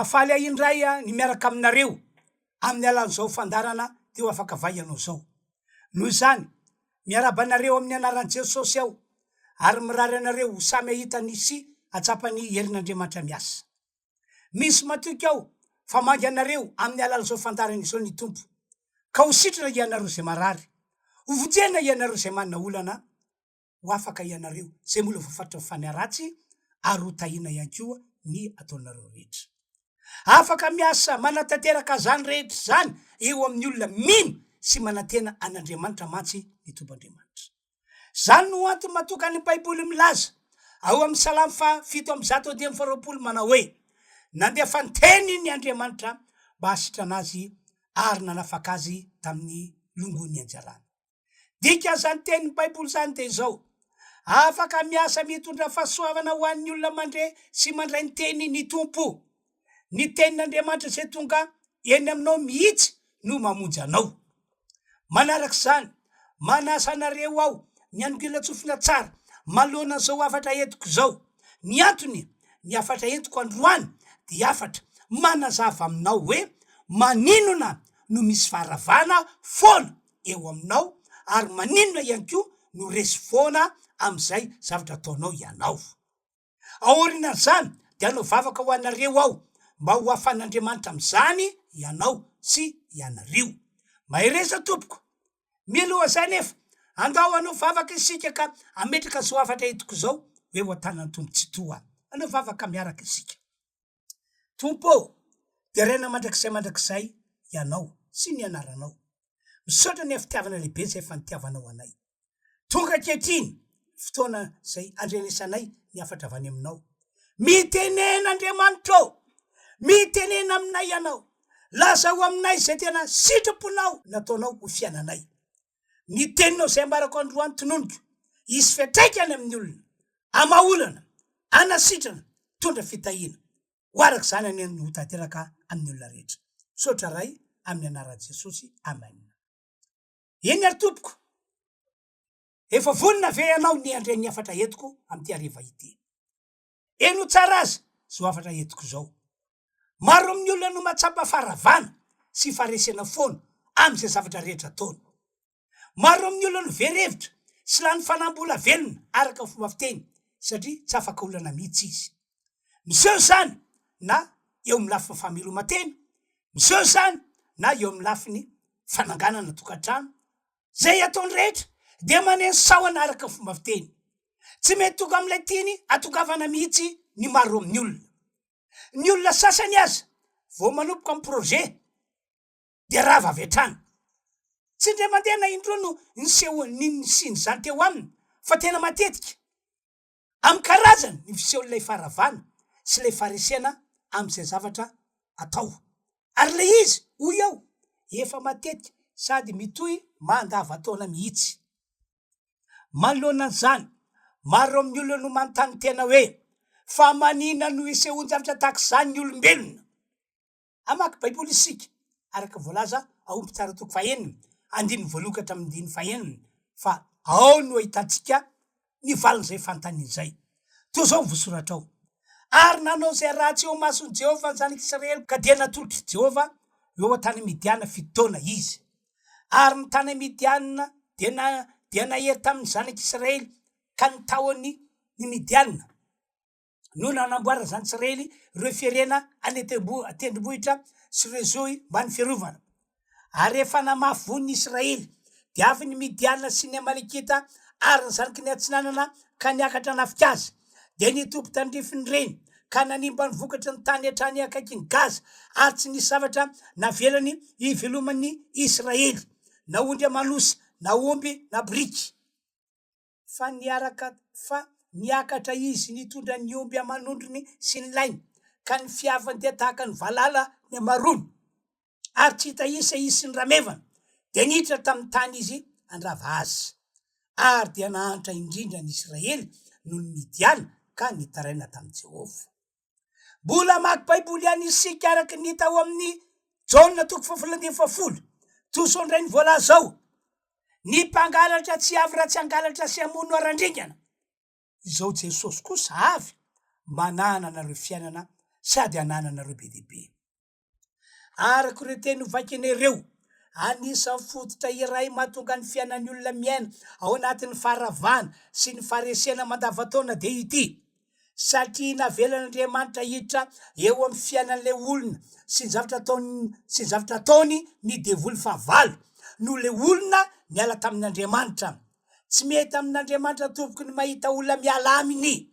Mahafaly ahy indray ny miaraka aminareo amin'ny alalan'izao fandaharana Teo Afaka Va Ianao izao. Noho izany, miarahaba anareo amin'ny anaran'i Jesosy aho ary mirary anareo ho samy hahita ny sy hahatsapa ny herin'Andriamanitra miasa. Misy matoky aho fa mangy anareo amin'ny alalan'izao fandaharana izao ny Tompo, ka ho sitrana ianareo izay marary, ho vonjena ianareo izay manana olana, ho afaka ianareo izay mbola voafatotry ny fanahy ratsy ary ho tahiana ihany koa ny ataonareo rehetra. Afaka miasa manatanteraka izany rehetra izany eo amin'ny olona mino sy manantena an'Andriamanitra mantsy ny Tompo Andriamanitra. Izany no antony mahatonga ny Baiboly milaza ao amin'ny Salamo faha 127 manao hoe, Nandefa ny teniny Andriamanitra mba hahasitrana azy ary nanafaka azy tamin'ny longon'ny anjarany. Dikan'izany tenin'ny Baiboly izany dia izao, Afaka miasa mitondra fahasoavana ho an'ny olona mandre sy mandray ny teny ny Tompo. Ny tenin'Andriamanitra izay tonga eny aminao mihitsy no mamonjy anao. Manaraka izany, manasa anareo aho ny hanongilan-tsofina tsara manoloana an'izao hafatra entiko izao. Ny antony, ny hafatra entiko androany dia hafatra manazava aminao hoe maninona no misy faharavana foana eo aminao ary maninona ihany koa no resy foana amin'izay zavatra ataonao ianao. Aorianan'izany dia hanao vavaka ho anareo aho mba ho afan'Andriamanitra amin'izany ianao sy ianareo. Mahereza tompoko! Mialoha izay anefa, andao hanao vavaka isika ka hametraka izao hafatra entiko izao ho eo an-tanan'ny Tompo Tsitoha. Hanao vavaka miaraka isika. Tompo ô, deraina mandrakizay mandrakizay Ianao sy ny anaranao. Misaotra ny fitiavana lehibe izay efa nitiavanao anay. Tonga ankehitriny ny fotoana izay andrenesanay ny hafatra avy any aminao. Mitenena Andriamanitra ô! Mitenena aminay Ianao. Lazao aminay izay tena sitraponao nataonao ho fiainanay. Ny teninao izay ambarako androany tononiko, hisy fiantraikany amin'ny olona, hamaha olana, hanasitrana, hitondra fitahiana. Ho araka izany anie no ho tanteraka amin'ny olona rehetra. Misaotra Ray, amin'ny anaran'i Jesosy, Amen. Eny ary tompoko, efa vonona ve ianao ny handre ny hafatra entiko amin'ity hariva ity? Henoy tsara aza izao hafatra entiko izao. Maro amin'ny olona no mahatsapa faharavana sy faharesena foana amin'izay zavatra rehetra ataony. Maro amin'ny olona no very hevitra sy lany fanambola velona araka ny fomba fiteny satria tsy afaka olana mihitsy izy. Miseho izany na eo amin'ny lafiny fameloman-tena, miseho izany na eo amin'ny lafiny fananganana tokantrano. Izay ataony rehetra dia maneno sahona araka ny fomba fiteny. Tsy mety tonga amin'ilay tiany hatongavana mihitsy ny maro amin'ny olona. Ny olona sasany aza vao manomboka ny projet dia rava avy hatrany. Tsy indray mandeha na indroa no nisehoan'ny nisian'izany teo aminy fa tena matetika. Amin'ny karazany ny fisehon'ilay faharavana sy ilay faharesena amin'izay zavatra atao. Ary ilay izy, hoy aho, efa matetika sady mitohy mandavantaona mihitsy. Manoloana an'izany, maro amin'ny olona no manontany tena hoe, Fa maninona no isehoan-javatra tahaka izany ny olombelona? Hamaky Baiboly isika, araka ny voalaza ao Mpitsara toko fahenina, andininy voalohany ka hatramin'ny andininy fahenina, fa ao no ahitantsika ny valin'izay fanontaniana izay. Toy izao ny voasoratra ao, Ary nanao izay ratsy eo imason'i Jehovah ny zanak'Israely, ka dia natolotr'i Jehovah eo an-tany Midiana fito taona izy. Ary ny tany Midiana dia na dia nahery tamin'ny zanak'Israely, ka ny tahony ny Midiana. no nanamboarana izany Israely ireo fierena any an-tendrombohitra sy ireo zohy mba ny fiarovana. Ary rehefa namafy voa ny Israely, dia avy ny Midiana sy ny Amalekita ary ny zanaky ny atsinanana ka niakatra hanafika azy. Dia nitoby tandrifin'ireny ka nanimba ny vokatry ny tany hatrany akaikin'i Gaza, ary tsy nisy zavatra navelany hiveloman'ny Israely, na ondry aman'osy, na omby, na boriky. Fa niaraka fa niakatra izy nitondra ny omby aman'ondriny sy ny lainy, ka ny fiaviny dia tahaka ny valala ny hamaroany, ary tsy hita isa izy sy ny ramevany, dia niditra tamin'ny tany izy handrava azy. Ary dia nahantra indrindra ny Israely noho ny Midiana ka nitaraina tamin'i Jehovah. Mbola hamaky Baiboly ihany isika araka ny hita ao amin'ny Jaona toko faha-12. Toy izao indray ny voalaza ao, Ny mpangalatra tsy avy raha tsy hangalatra sy hamono ary handringana. Izao Jesosy kosa avy mba hanananareo fiainana sady hanananareo be dia be. Araka ireo teny novakiana ireo, anisan'ny fototra iray mahatonga ny fiainan'ny olona miaina ao anatin'ny faharavana sy ny faharesena mandavantaona dia ity, satria navelan'Andriamanitra hiditra eo amin'ny fiainan'ilay olona sy ny zavatra ataony sy ny zavatra ataony ny devoly fahavalo, noho ilay olona niala tamin'Andriamanitra. Tsy mety amin'Andriamanitra tompoko ny mahita olona miala aminy.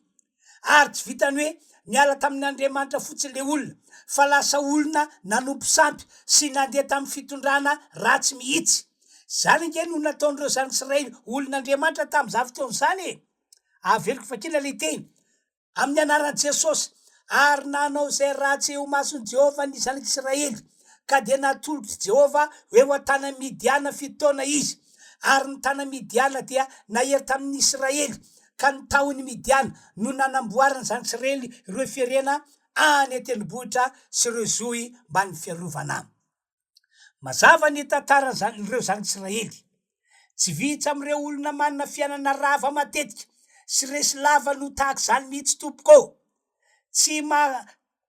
Ary tsy vitan'ny hoe niala tamin'Andriamanitra fotsiny ilay olona, fa lasa olona nanompo sampy sy nandeha tamin'ny fitondrana ratsy mihitsy. Izany ange no nataon'ireo zanak'Israely olon'Andriamanitra tamin'izany fotoana izany e! Averiko vakina ilay teny, Amin'ny anaran'i Jesosy, ary nanao izay ratsy eo imason'i Jehovah ny zanak'Israely, ka dia natolotr'i Jehovah ho eo an-tanan'i Midiana fito taona izy. Ary ny tanan'i Midiana dia nahery tamin'ny Israely, ka ny tahon'i Midiana no nanamboaran'ny zanak'Israely ireo fierena any an-tendrombohitra sy ireo zohy mbamin'ny fiarovana. Mazava ny tantaran'ireo zanak'Israely. Tsy vitsy amin'ireo olona manana fiainana rava matetika sy resy lava no tahaka izany mihitsy tompoko ô! Tsy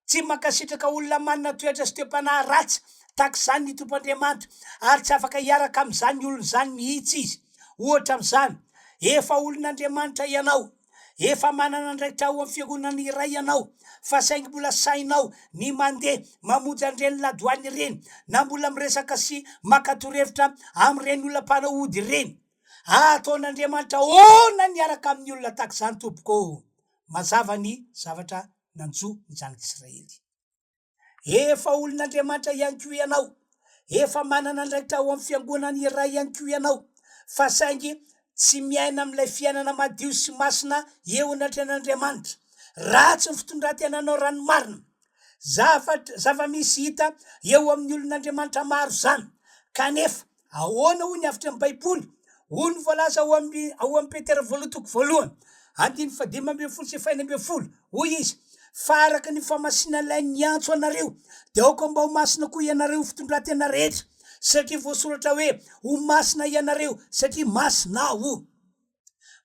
Tsy mankasitraka olona manana toetra sy toe-panahy ratsy tahaka izany ny Tompo Andriamanitra, ary tsy afaka hiaraka amin'izany olona izany mihitsy Izy. Ohatra amin'izany, efa olon'Andriamanitra ianao, efa manana andraikitra ao amin'ny fiangonana iray ianao, fa saingy mbola sahinao ny mandeha mamonjy an'ireny ladoany ireny, na mbola miresaka sy maka torohevitra amin'ireny olona mpanao ody ireny. Ataon'Andriamanitra ahoana ny hiaraka amin'ny olona tahaka izany, tompoko ô? Mazava ny zavatra nanjo ny zanak'Israely. Efa olon'Andriamanitra ihany koa ianao, efa manana andraikitra ao amin'ny fiangonana iray ihany koa ianao, fa saingy tsy miaina amin'ilay fiainana madio sy masina eo anatrehan'Andriamanitra. Ratsy ny fitondran-tenanao raha ny marina. Zavatra, zava-misy hita eo amin'ny olon'Andriamanitra maro izany. Kanefa, Ahoana hoy ny hafitry ny Baiboly? Hoy ny voalaza ao amin'ny ao amin'ny Petera voalohany toko voalohany, andininy fahadimy ambin'ny folo sy fahenina ambin'ny folo, hoy izy, Fa araka ny fahamasinan'ilay niantso anareo, dia aoka mba ho masina koa ianareo fitondran-tena rehetra, satria voasoratra hoe, Ho masina ianareo, satria masina Aho.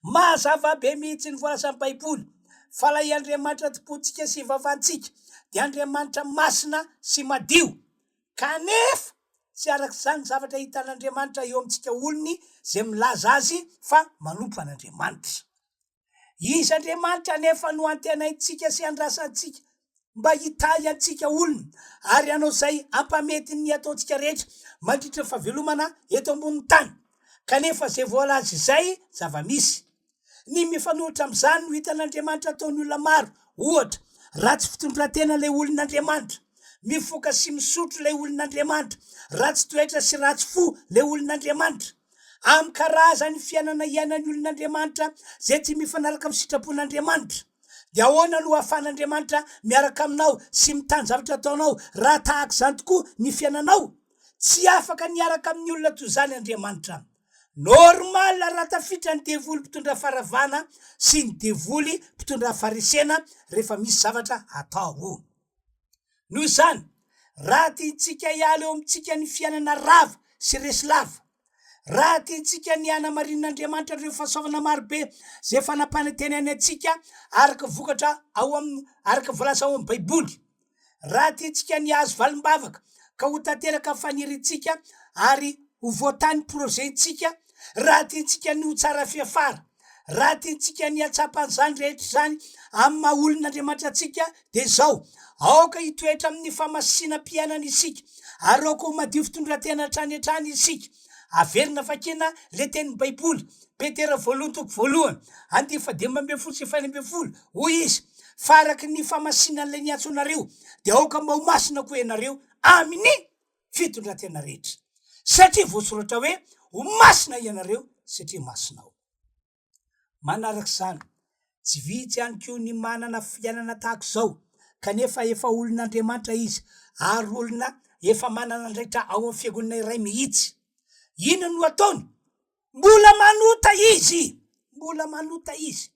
Mazava be mihitsy ny voalazan'ny Baiboly fa ilay Andriamanitra tompointsika sy ivavahantsika dia Andriamanitra masina sy madio. Kanefa, tsy araka izany ny zavatra hitan'Andriamanitra eo amintsika olony izay milaza azy fa manompo an'Andriamanitra. Izy Andriamanitra anefa no antenaintsika sy andrasantsika mba hitahy antsika olony ary hanao izay hampamety ny ataontsika rehetra mandritra ny fahavelomana eto ambonin'ny tany. Kanefa izay voalaza izay zava-misy. Ny mifanohitra amin'izany no hitan'Andriamanitra ataon'ny olona maro. Ohatra, ratsy fitondran-tena ilay olon'Andriamanitra. Mifoka sy misotro ilay olon'Andriamanitra. Ratsy toetra sy ratsy fo ilay olon'Andriamanitra. Amin'ny karazan'ny fiainana iainan'ny olon'Andriamanitra izay tsy mifanaraka amin'ny sitrapon'Andriamanitra. Dia ahoana no ahafahan'Andriamanitra miaraka aminao sy mitany zavatra ataonao raha tahaka izany tokoa ny fiainanao? Tsy afaka ny hiaraka amin'ny olona toy izany Andriamanitra. Normal raha tafiditra ny devoly mpitondra faharavana sy ny devoly mpitondra faharesena rehefa misy zavatra atao. Noho izany, raha tiantsika hiala eo amintsika ny fiainana rava sy resy lava, raha tiantsika ny hanamarinan'Andriamanitra ireo fahasoavana marobe izay efa nampanantenainy antsika araka vokatra ao amin'ny araka voalaza ao amin'ny Baiboly, Raha tiantsika ny hahazo valim-bavaka ka ho tanteraka ny faniriantsika ary ho voatahy ny projet-ntsika, raha tiantsika ny ho tsara fiafara, raha tiantsika ny hahatsapa an'izany rehetra izany amin'ny maha olon'Andriamanitra antsika dia izao, aoka hitoetra amin'ny fahamasinam-piainana isika ary aoka ho madio fitondran-tena hatrany hatrany isika. Averina vakiana ilay tenin'ny Baiboly, Petera voalohany toko voalohany, andininy fahadimy ambin'ny folo sy fahenina ambin'ny folo, hoy izy, Fa araka ny fahamasinan'ilay niantso anareo, dia aoka mba ho masina koa ianareo amin'ny fitondran-tena rehetra. Satria voasoratra hoe, Ho masina ianareo, satria masina Aho. Manaraka izany, tsy vitsy ihany koa ny manana fiainana tahaka izao, kanefa efa olon'Andriamanitra izy, ary olona efa manana andraikitra ao amin'ny fiangonana iray mihitsy. Inona no ataony? Mbola manota izy! Mbola manota izy!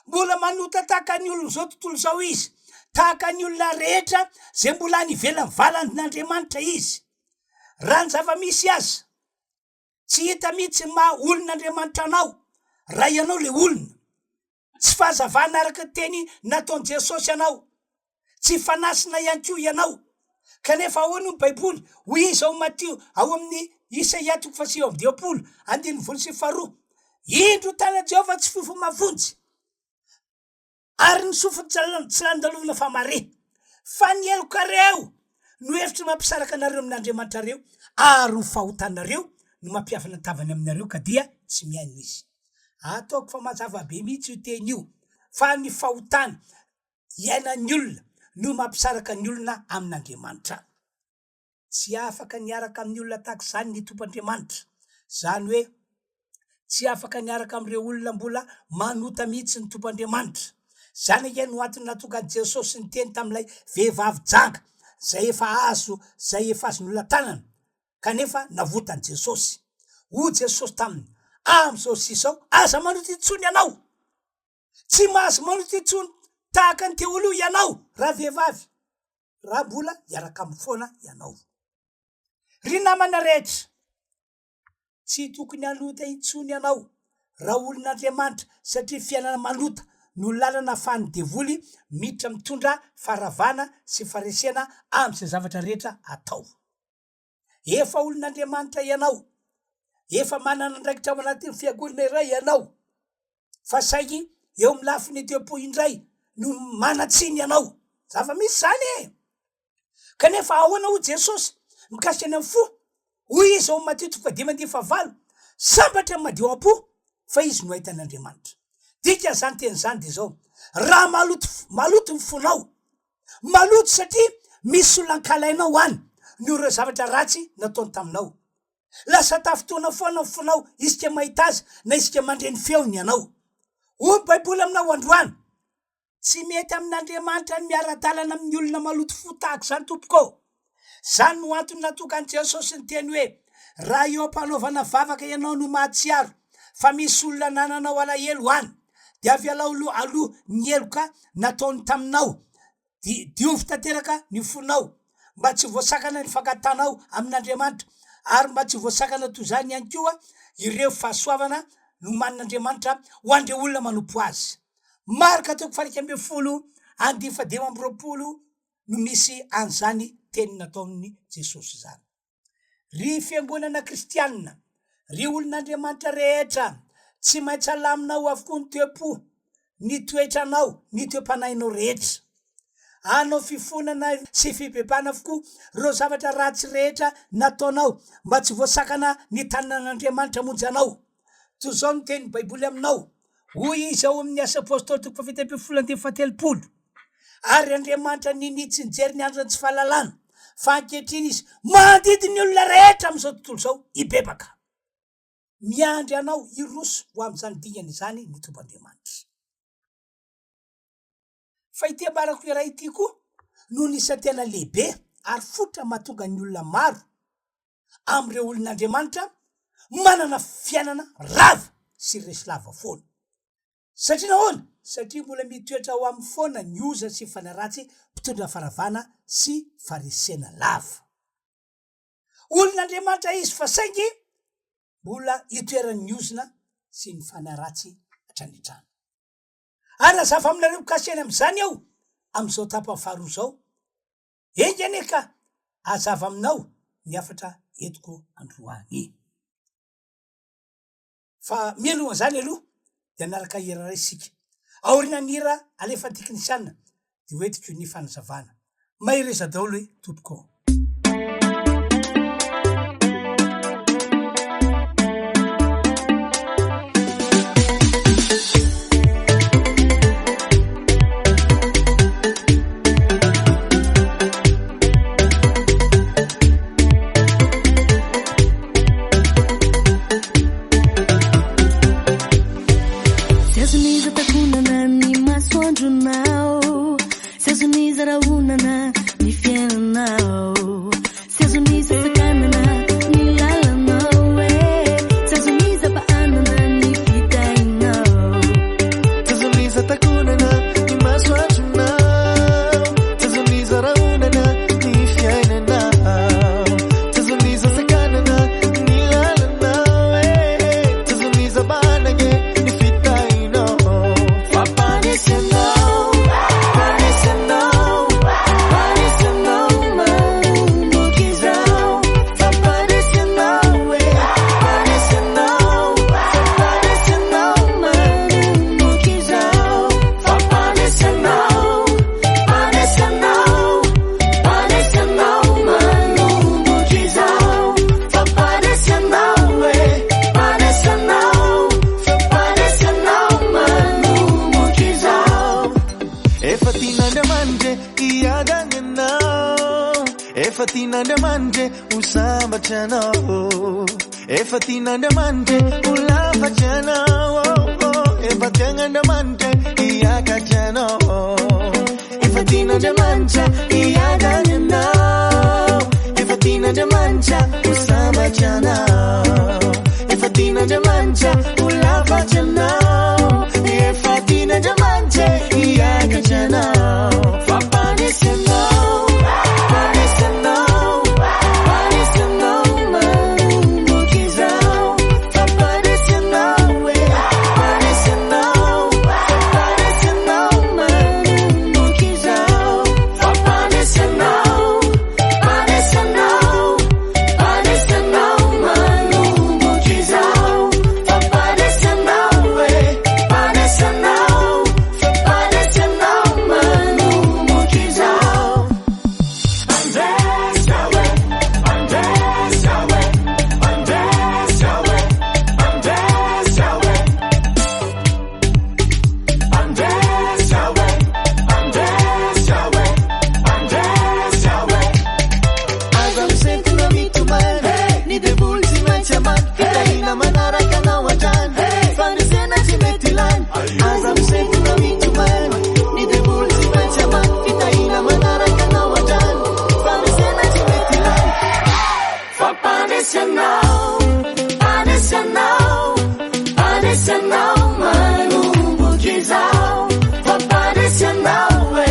Mbola manota tahaka ny olon'izao tontolo izao izy, tahaka ny olona rehetra izay mbola any ivelan'ny valan'Andriamanitra izy. Raha ny zava-misy aza, Tsy hita mihitsy ny maha olon'Andriamanitra anao raha ianao le olona. Tsy fahazavana araka ny teny nataon'i Jesosy anao. Tsy fanasina ihany koa ianao. Kanefa ahoana hoy ny Baiboly? Hoy izy ao Matio, ao amin'ny Isaia toko fahasivy amby dimampolo, andininy voalohany sy faharoa, Indro tanan'i Jehovah tsy fofo mahavonjy, ary ny sofiny tsy landalovana fa mare. Fa ny helokareo no efitry mampisaraka anareo amin'Andriamanitrareo, ary ny fahotanareo no mampihavana ny tavany aminareo, ka dia tsy mihaino Izy. Ataoko fa mazava be mihitsy io teny io, fa ny fahotana iainan'ny olona no mampisaraka ny olona amin'Andriamanitra. Tsy afaka niaraka amin'ny olona tahaka izany ny Tompo Andriamanitra. Izany hoe tsy afaka niaraka amin'ireo olona mbola manota mihitsy ny Tompo Andriamanitra. Izany ange no antony nahatonga an'i Jesosy niteny tamin'ilay vehivavy janga izay efa azo izay efa azon'olona tanana kanefa navotan'i Jesosy. Hoy Jesosy taminy, Amin'izao sy izao aza manota intsony ianao. Tsy mahazo manota intsony tahaka ny teo aloha ianao ravehivavy raha mbola hiaraka aminy foana ianao. Ry namana rehetra, tsy tokony hanota intsony ianao raha olon'Andriamanitra satria fiainana manota no lalana ahafahan'ny devoly miditra mitondra faharavana sy faharesena amin'izay zavatra rehetra atao. Efa olon'Andriamanitra ianao, efa manana andraikitra ao anatin'ny fiangonana iray ianao, fa saingy eo amin'ny lafiny toe-po indray no manan-tsiny ianao. Zava-misy izany e! Kanefa ahoana hoy Jesosy mikasika ny amin'ny fo? Hoy izy ao amin'ny Matio toko fahadimy andininy fahavalo, Sambatra ny madio am-po, fa izy no hahita an'Andriamanitra. Dikan'izany teny izany dia izao, raha maloto maloto ny fonao, Maloto satria misy olona ankahalainao any noho ireo zavatra ratsy nataony taminao. Lasa tafintohina foana ny fonao isika mahita azy na isika mandre ny feony ianao. Hoy ny Baiboly aminao androany, Tsy mety amin'Andriamanitra ny miara-dalana amin'ny olona maloto fo tahaka izany tompoko ô! Izany no antony nahatonga an'i Jesosy niteny hoe, Raha eo am-panaovana vavaka ianao no mahatsiaro fa misy olona nananao alahelo any, dia avelao aloha ny heloka nataony taminao, dia diovy tanteraka ny fonao, mba tsy voasakana ny fangatanao amin'Andriamanitra, ary mba tsy voasakana toy izany ihany koa ireo fahasoavana nomanin'Andriamanitra ho an'ireo olona manompo Azy. Marka toko faha-iraika ambinifolo andininy fahadimy amby roapolo no misy an'izany teny nataon'i Jesosy izany. Ry fiangonana kristianina, ry olon'Andriamanitra rehetra, tsy maintsy alaminao avokoa ny toe-po, ny toetranao, ny toe-panahinao rehetra. Hanao fifonana sy fibebahana avokoa ireo zavatra ratsy rehetra nataonao mba tsy voasakana ny tanan'Andriamanitra hamonjy anao. Toy izao ny tenin'ny Baiboly aminao, hoy izy ao amin'ny Asa Apôstôly toko fahafito ambin'ny folo andininy fahatelopolo, Ary Andriamanitra ninia tsy nijery ny andron'ny tsy fahalalana, fa ankehitriny Izy mandidy ny olona rehetra amin'izao tontolo izao hibebaka. Miandry anao hiroso ho amin'izany dingana izany ny Tompo Andriamanitra. Fa ity ambarako iray ity koa no anisan'ny tena lehibe ary fototra mahatonga ny olona maro amin'ireo olon'Andriamanitra manana fiainana rava sy resy lava foana. Satria nahoana? Satria mbola mitoetra ao aminy foana ny oza sy fanahy ratsy mpitondra faharavana sy faharesena lava. Olon'Andriamanitra izy fa saingy mbola itoeran'ny ozona sy ny fanahy ratsy hatrany hatrany. Ary hazava aminareo mikasika ny amin'izany aho amin'izao tapany faharoa izao. Enga anie ka hazava aminao ny hafatra entiko androany. Fa mialohan'izany aloha dia hanaraka hira iray isika. Aorianan'ny hira alefan'ny teknisiana dia ho entiko ny fanazavana. Mahereza daholo e tompoko ô. Tsy azon'iza takonana ny masoandronao, tsy azon'iza rahonana ny fiainanao. Efa tian'Andriamanitra ho sambatra ianao Efa tian'Andriamanitra ho lafatra ianao Efa tian'Andriamanitra hiakatra ianao Efa tian'Andriamanitra hiadana ianao Efa tian'Andriamanitra ho sambatra ianao Efa tian'Andriamanitra ho lafatra ianao Efa tian'Andriamanitra hiakatra ianao Fampandresy anao Mpandresy anao Mpandresy anao manomboka izao Fampandresy anao e Mpandresy anao Fampandresy anao manomboka izao Fampandresy anao Mpandresy anao Mpandresy anao manomboka izao Fampandresy anao e Mpandresy anao Fampandresy anao manomboka izao Mpandresy aho e Mpandresy aho e Mpandresy aho e Mpandresy aho e Mpandresy aho e Mpandresy aho e Mpandresy aho e Aza misento na mitomany Ny devoly tsy maintsy amany Fitahiana manaraka anao hatrany Fandresena tsy mety lany Aza misento na mitomany Ny devoly tsy maintsy amany Fitahiana manaraka anao hatrany Fandresena tsy mety lany Fampandresy anao Mpandresy anao Mpandresy anao manomboka izao Fampandresy anao e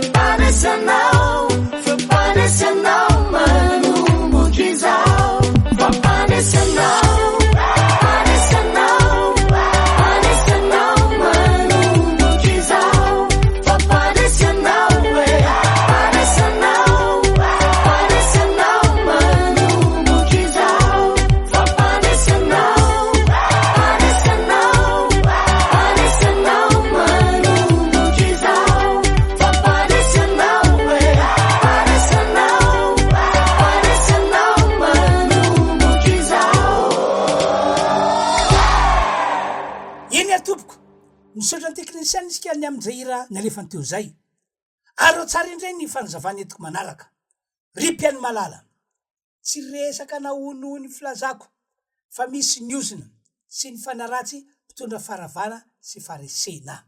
Mpandresy anao Fampandresy anao manomboka izao Fampandresy anao Mpandresy anao Mpandresy anao manomboka izao Fampandresy anao e Mpandresy anao Mpandresy anao manomboka izao Fampandresy anao Mpandresy anao Mpandresy anao manomboka izao Fampandresy anao e Mpandresy anao Mpandresy anao manomboka izao. Eny ary tompoko, misaotra ny teknisiana isika ny amin'izay hira nalefany teo izay. Ary ao tsara indray ny fanazavana entiko manaraka. Ry mpihaino malala, tsy resaka na honoho ny filazako fa misy ny ozona sy ny fanaratsy mpitondra faharavana sy faharesena.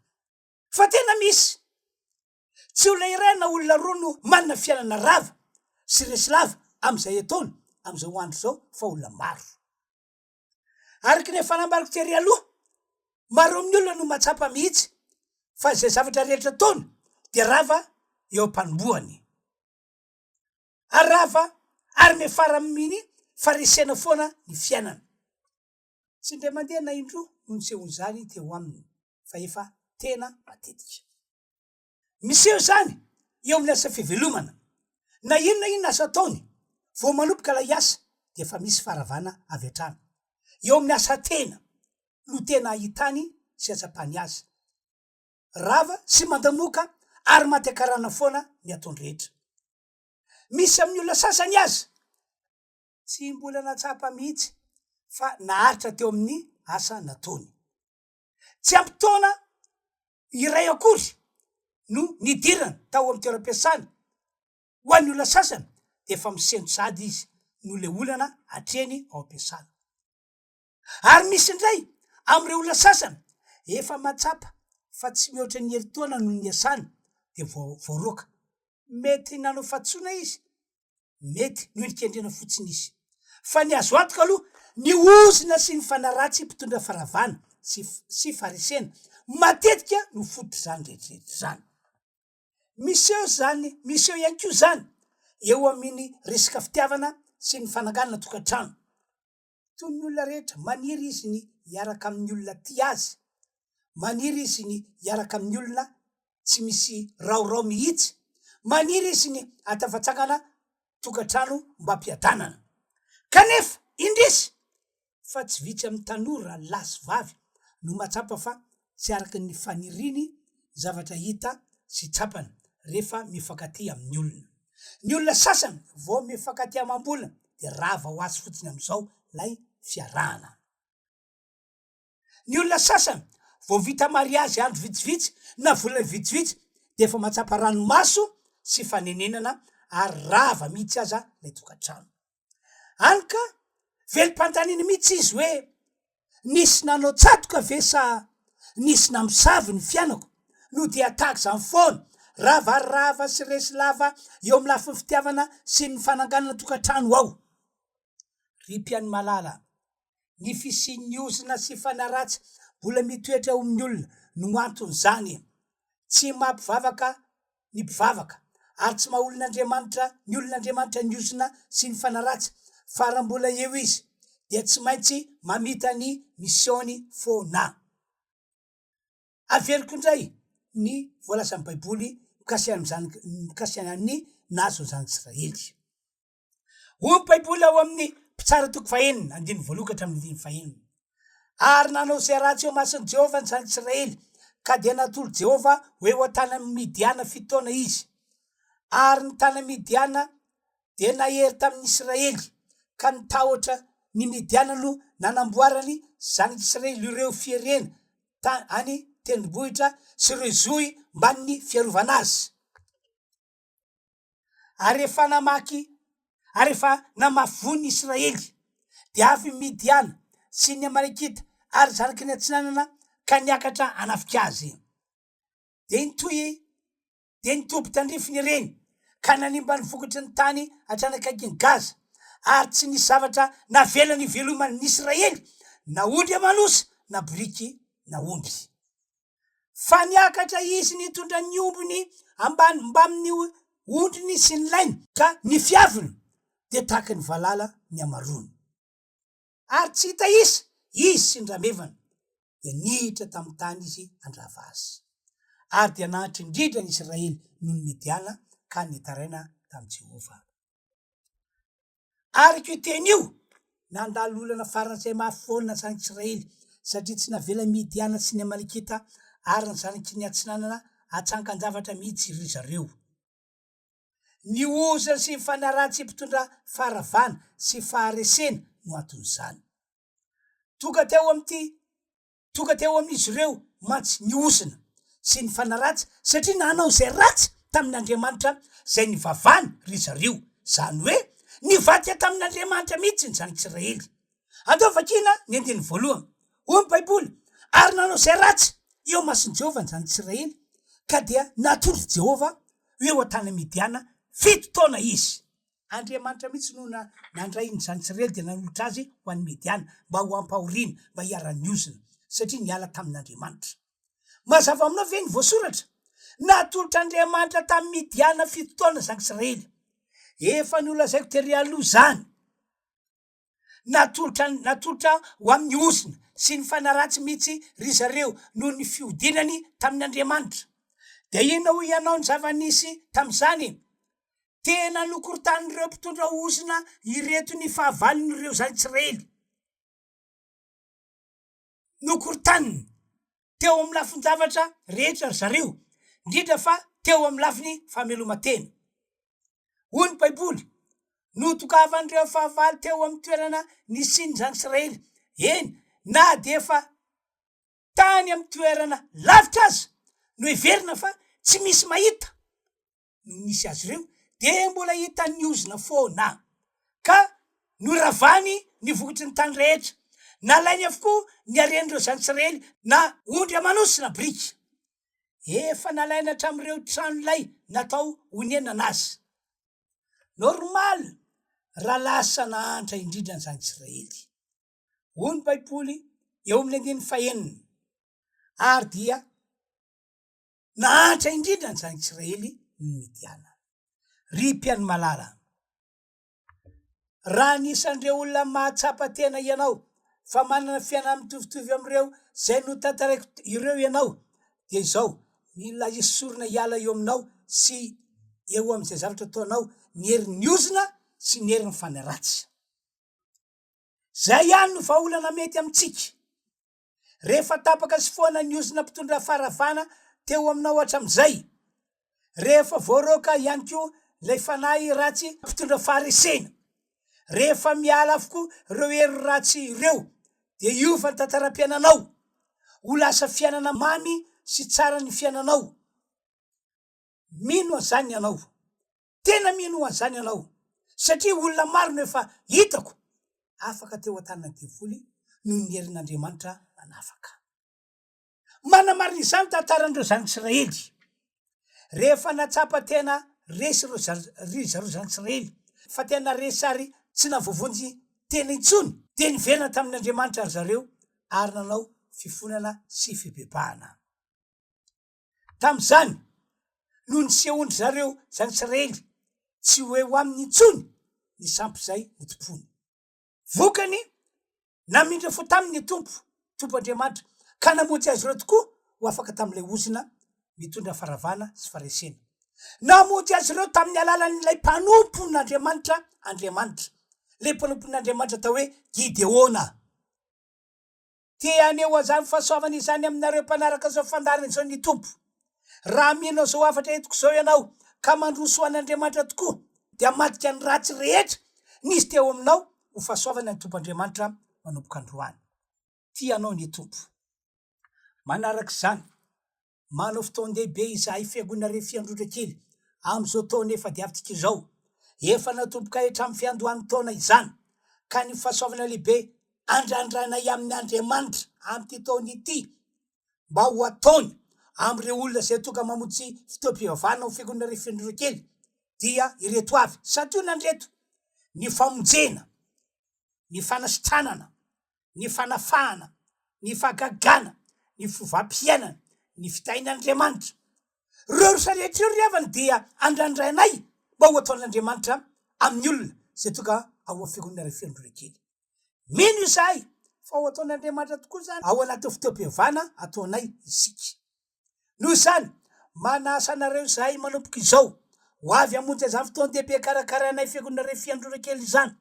Fa tena misy! Tsy olona iray na olona roa no manana fiainana rava sy resy lava amin'izay ataony amin'izao andro izao fa olona maro. Araka ny efa nambarako tery aloha, maro amin'ny olona no mahatsapa mihitsy fa izay zavatra rehetra ataony dia rava eo am-panombohany. Ary rava ary miafara amin'ny faharesena foana ny fiainana. Tsy indray mandeha na indroa no nisehoan'izany teo aminy fa efa tena matetika. Miseho izany eo amin'ny asa fivelomana. Na inona na inona asa ataony, vao manomboka ilay asa dia efa misy faharavana avy hatrany. Eo amin'ny asa tena no tena ahitany sy ahatsapany azy. Rava sy mandamoka ary maty an-karana foana ny ataony rehetra. Misy amin'ny olona sasany aza tsy mbola nahatsapa mihitsy fa naharitra teo amin'ny asa nataony. Tsy ampy taona iray akory no nidirany tao amin'ny toeram-piasana. Ho an'ny olona sasany dia efa misento sahady izy noho ilay olana atrehiny ao am-piasana. Ary misy indray amin'ireo olona sasany efa mahatsapa fa tsy mihoatra ny herintaona no niasany dia voaroaka. Mety nanao fahadisoana izy, mety noendrikendrena fotsiny izy. Fa ny azo antoka aloha, ny ozona sy ny fanaratsy mpitondra faharavana sy sy faharesena matetika no fototr'izany rehetrarehetra izany. Miseho izany, miseho ihany koa izany eo amin'ny resaka fitiavana sy ny fananganana tokantrano. Toy ny olona rehetra, maniry izy ny hiaraka amin'ny olona tia azy, maniry izy ny hiaraka amin'ny olona tsy misy raorao mihitsy, maniry izy ny hahatafatsangana tokantrano mba am-piadanana. Kanefa, indrisy fa tsy vitsy amin'ny tanora lahy sy vavy no mahatsapa fa tsy araka ny faniriany ny zavatra hita sy tsapany rehefa mifankatia amin'ny olona. Ny olona sasany vao mifankatia amam-bola dia rava ho azy fotsiny amin'izao ilay fiarahana. Ny olona sasany vao vita mariazy andro vitsivitsy na volana vitsivitsy dia efa mahatsapa ranomaso sy fanenenana. ary rava mihitsy aza ilay tokantrano. Hany ka velom-panontaniana mihitsy izy hoe, nisy nanao tsatoka ve sa nisy namosavy ny fiainako no dia tahaka izany foana, rava ary rava sy resy lava eo amin'ny lafiny fitiavana sy ny fananganana tokantrano aho. Ry mpihaino malala, ny fisian'ny ozona sy fanahy ratsy mbola mitoetra eo amin'ny olona no anton'izany. Tsy mampivavaka ny mpivavaka, ary tsy maha olon'Andriamanitra ny olon'Andriamanitra ny ozona sy ny fanahy ratsy, fa raha mbola eo izy dia tsy maintsy mamita ny mission-ny foana. Averiko indray ny voalazan'ny Baiboly mikasika ny nahazo ny zanak'Israely. Hoy ny Baiboly ao amin'ny Mpitsara toko fahenina, andininy voalohany ka hatramin'ny andininy fahenina, Ary nanao izay ratsy eo imason'i Jehovah ny zanak'Israely, ka dia natolotr'i Jehovah ho eo an-tanan'ny Midiana fito taona izy. Ary ny tanan'i Midiana dia nahery tamin'ny Israely, ka ny tahotra ny Midiana no nanamboarany zanak'Israely ireo fierena any tendrombohitra sy ireo zohy mbamin'ny fiarovana azy. Ary rehefa namaky, ary rehefa namafy voa ny Israely, dia avy ny Midiana sy ny Amalekita ary zanaky ny atsinanana ka niakatra hanafika azy. Dia nitohy, dia nitoby tandrifiny ireny ka nanimba ny vokatry ny tany hatrany akaikin'i Gaza, ary tsy nisy zavatra navelany hiveloman'ny Israely, na ondry aman'osy na boriky na omby. Fa niakatra izy nitondra ny ombiny ambany mbamin'ny ondriny sy ny lainy, ka ny fiaviny dia tahaka ny valala ny hamaroany. Ary tsy hita isa izy sy ny ramevany, dia nihitra tamin'ny tany izy handrava azy. Ary dia nahantra indrindra ny Israely noho ny Midiana ka nitaraina tamin'i Jehovah. Araka io teny io, nandalo olana faran'izay mafy foana ny zanak'Israely, satria tsy navelan'ny Midiana sy ny Amalekita ary ny zanaky ny Atsinanana hatsangan-javatra mihitsy ry zareo. Ny ozona sy ny fanahy ratsy mpitondra faharavana sy faharesena no anton'izany. Tonga teo amin'ity Tonga teo amin'izy ireo mantsy ny ozona sy ny fanahy ratsy satria nanao izay ratsy tamin'Andriamanitra izay nivavahany ry zareo, izany hoe nivadika tamin'Andriamanitra mihitsy ny zanak'Israely. Andao vakiana ny andininy voalohany. Hoy ny Baiboly, Ary nanao izay ratsy eo imason'i Jehovah ny zanak'Israely, ka dia natolotr'i Jehovah ho eo an-tanan'i Midiana fito taona izy. Andriamanitra mihitsy no nandray ny zanak'Israely dia nanolotra azy ho an'i Midiana mba ho ampahoriana, mba hiharan'ny ozona, satria niala tamin'Andriamanitra. Mazava aminao ve ny voasoratra? Natolotr'Andriamanitra tamin'i Midiana fito taona ny zanak'Israely. Efa nolazaiko tery aloha izany. Natolotra natolotra ho amin'ny ozona sy ny fanahy ratsy mihitsy ry zareo noho ny fihodinany tamin'Andriamanitra. Dia inona hoy ianao ny zava-nisy tamin'izany? Tena nokorontanin'ireo mpitondra ozona ireto ny fahavalon'ireo Zanak'Israely. Nokorontaniny teo amin'ny lafin-javatra rehetra ry zareo, indrindra fa teo amin'ny lafiny fameloman-tena. Hoy ny Baiboly, Notokavan'ireo fahavalo teo amin'ny toerana nisian'ny Zanak'Israely, eny, na dia efa tany amin'ny toerana lavitra aza no heverina fa tsy misy mahita. no nisy azy ireo dia mbola hitan'ny ozona foana ka noravany ny vokatry ny tany rehetra, nalainy avokoa ny haren'ireo zanak'Israely na ondry aman'osy na biriky. Efa nalaina hatramin'ireo trano lay natao honenana aza. Normal raha lasa nahantra indrindra ny zanak'Israely. Hoy ny Baiboly eo amin'ny andininy fahenina, Ary dia. Nahantra indrindra ny zanak'Israely ny Midiana. Ry mpihaino malala, raha anisan'ireo olona mahatsapa tena ianao fa manana fiainana mitovitovy amin'ireo izay notantaraiko ireo ianao, dia izao, mila esorina hiala eo aminao sy eo amin'izay zavatra ataonao ny herin'ny ozona sy ny herin'ny fanahy ratsy. Izay ihany no vahaolana mety amintsika. Rehefa tapaka sy foana ny ozona mpitondra faharavana teo aminao hatramin'izay, rehefa voaroaka ihany koa ilay fanahy ratsy mpitondra faharesena, rehefa miala avokoa ireo hery ratsy ireo dia hiova ny tantaram-piainanao, ho lasa fiainana mamy sy tsara ny fiainanao. Mino an'izany ianao. Tena mino an'izany ianao, satria olona maro no efa hitako afaka teo an-tanan'ny devoly noho ny herin'Andriamanitra nanafaka. Manamarina izany ny tantaran'ireo zanak'Israely. Rehefa nahatsapa tena resy ireo ry zareo zanak'Israely, fa tena resy ary tsy nahavoavonjy tena intsony, dia niverina tamin'Andriamanitra ry zareo ary nanao fifonana sy fibebahana. Tamin'izany no nisehoan-dry zareo zanak'Israely tsy ho eo aminy intsony ny sampy izay notompoiny. Vokany, namindra fo taminy ny Tompo, Tompo Andriamanitra, ka namonjy azy ireo tokoa ho afaka tamin'ilay ozona mitondra faharavana sy faharesena. Namonjy azy ireo tamin'ny alalan'ilay mpanompon'Andriamanitra Andriamanitra, ilay mpanompon'Andriamanitra atao hoe Gideona. Te haneho an'izany fahasoavana izany aminareo mpanaraka izao fandaharana izao ny Tompo. Raha mino an'izao hafatra entiko izao ianao ka mandroso ho an'Andriamanitra tokoa, dia hamadika ny ratsy rehetra nisy teo aminao ho fahasoavana ny Tompo Andriamanitra manomboka androany. Tia anao ny Tompo. Manaraka izany, Manao fotoan-dehibe izahay Fiangonana Refiandrotra Kely amin'izao taona efa diavintsika izao. Efa natombokay hatramin'ny fiandohan'ny taona izany, ka ny fahasoavana lehibe andrandranay amin' Andriamanitra amin'ity taona ity mba ho ataony amin'ireo olona izay tonga mamonjy fotoam-pivavahana ao Fiangonana Refiandrotra Kely dia ireto avy, santionany ireto, ny famonjena, ny fanasitranana, ny fanafahana, ny fahagagana, ny fiovam-piainana, ny fitahian'Andriamanitra. Ireo rosa rehetra ireo ry havana dia andrandrainay mba ho ataon'Andriamanitra amin'ny olona izay tonga ao amin'ny fiangonana Refianondrona kely. Mino izahay fa ho ataon'Andriamanitra tokoa izany ao anatin'ny fotoam-pihavana ataonay isika. Noho izany, manasa anareo izahay manomboka izao, ho avy hamonjy an'izany fotoan-dehibe karakarainay Fiangonana Refiandrora kely izany.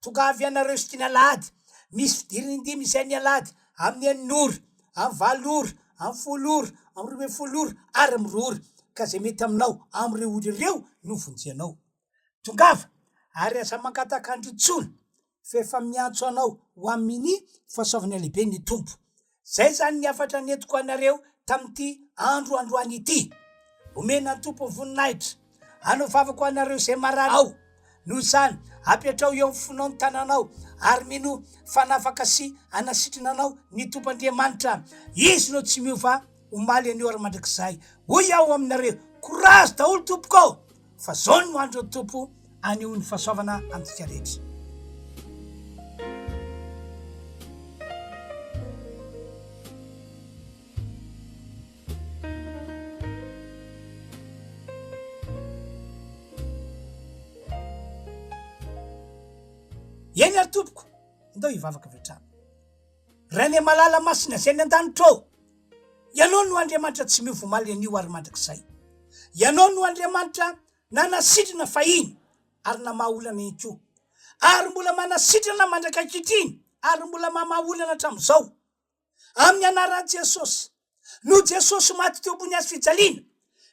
Tonga avy ianareo isaky ny alahady. Misy fidirana indimy izay ny alahady, amin'ny enina ora, amin'ny valo ora, amin'ny folo ora, amin'ny 12 ora ary amin'ny roa ora. Ka izay mety aminao amin'ireo ora ireo no vonjenao. Tongava, ary aza mangataka andro intsony, fa efa miantso anao ho amin'ny fahasoavana lehibe ny Tompo. Izay izany ny hafatra nentiko anareo tamin'ity andro androany ity. Omena ny Tompo ny voninahitra. Hanao vavaka ho anareo izay marary aho. Noho izany, apetraho eo amin'ny fonao ny tananao, ary minoa fa hanafaka sy hanasitrana anao ny Tompo Andriamanitra. Izy no tsy miova omaly, anio ary mandrakizay. Hoy aho aminareo, courage daholo tompoko ô! Fa zao no andron'ny Tompo anehoany fahasoavana amintsika rehetra. Eny ary tompoko, ndao hivavaka avy hatrany. Rainay malala masina izay any an-danitra ô, Ianao no Andriamanitra tsy miova omaly anio ary mandrakizay. Ianao no Andriamanitra nanasitrana fahiny ary namaha olana ihany koa. Ary mbola manasitrana mandrak'ankehitriny ary mbola mamaha olana hatramin'izao. Amin'ny anaran'i Jesosy. Noho Jesosy maty teo ambony hazo fijaliana,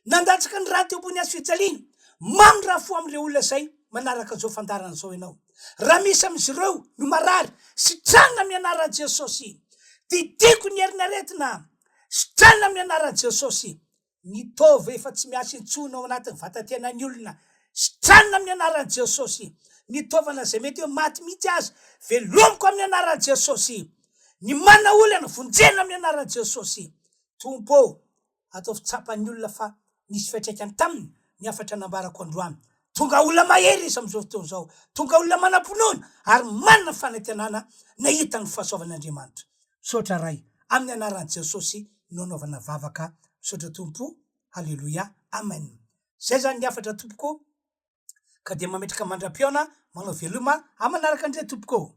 nandatsaka ny rany teo ambony hazo fijaliana, mamindrà fo amin'ireo olona izay manaraka izao fandaharana izao Ianao. Raha misy amin'izy ireo no marary, sitranina amin'ny anaran'i Jesosy. Didiako ny herin'aretina, sitranina amin'ny anaran'i Jesosy. Ny taova efa tsy miasa intsony ao anatin'ny vatan-tenan'ny olona, sitranina amin'ny anaran'i Jesosy. Ny taovana izay mety hoe maty mihitsy aza, velomiko amin'ny anaran'i Jesosy. Ny manana olana, vonjena amin'ny anaran'i Jesosy. Tompo ô, ataovy tsapan'ny olona fa nisy fiantraikany taminy ny hafatra nambarako androany. Tonga olona mahery izy amin'izao fotoana izao, tonga olona manam-pinoana ary manana fanantenana nahita ny fahasoavan'Andriamanitra. Misaotra Ray, amin'ny anaran'i Jesosy no anaovana vavaka, misaotra Tompo, Haleloia, Amen. Zay zany ny hafatra tompoko ka dia mametraka mandra-pihaona, manao veloma, amanaraka indray tompoko ô.